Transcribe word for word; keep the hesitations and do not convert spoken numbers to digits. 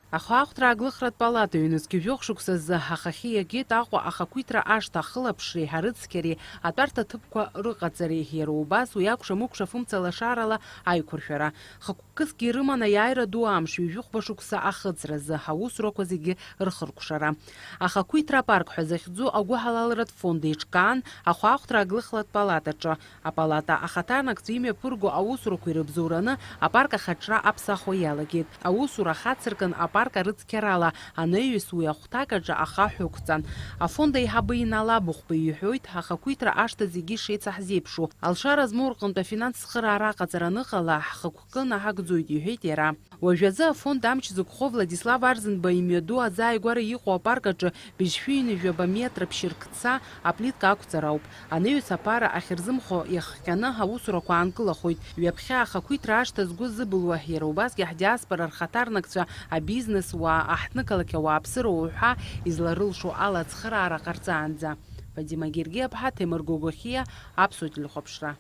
Ахәаахәҭра аглыхратә палата ҩнызқьи жәохә шықәсазы ахахьы иагеит Аҟәа ахақәиҭра ашҭа ахылаԥшреи арыцқьареи атәарҭа ҭыԥқәа рыҟаҵареи, иара убас уи акәша-мыкәша фымца лашарала аиқәыршәара. Хықәкысгьы ирыман аиааира ду амш, ҩажәихәба шықәса ахыҵразы аусурақәа зегьы рхыркәшара. Ахақәиҭра апарк ҳәа захьӡу агәыҳалалратә фонд еиҿкаан ахәаахәҭра аглыхратә палатаҿы. Апалата ахаҭарнакцәа имҩаԥырго аусурақәа ирыбзоураны апарк ахаҿра аԥсахуа иалагеит. Аусура хацыркын апарк арыцқьарала анаҩс уи ахәҭак аҿы ахаҳә ықәҵан. Афонд аиҳабы Инал Абыхәба иҳәоит, ахақәиҭра ашҭа зегьы шеицаҳзеиԥшу, алшара змоу рҟынтә афинанс цхыраара аҟаҵара аныҟала, ҳхықәкы наҳагӡоит, иҳәеит иара. Уажәазы афонд амч зықәхо Владислав Арӡынба имҩаду азааигәара иҟоу апарк аҿы быжьшәи ҩынҩажәаба метра ԥшьыркца аплитка ақәҵара ауп. Анаҩс аԥара ахьырзымхо иахҟьаны аусурақәа аанкылахоит. Ҩаԥхьа ахақәиҭра ашҭа згәы зыбылуа, иара убасгьы ҳдиаспора рхаҭарнакцәа абизнес уаа, аҳҭнықалақь ауааԥсыра уҳәа изларылшо ала ацхыраара ҟарҵаанӡа. Фатима Гергиаԥҳа, Ҭемыр Гогохиа, Аԥсуа телехәаԥшра.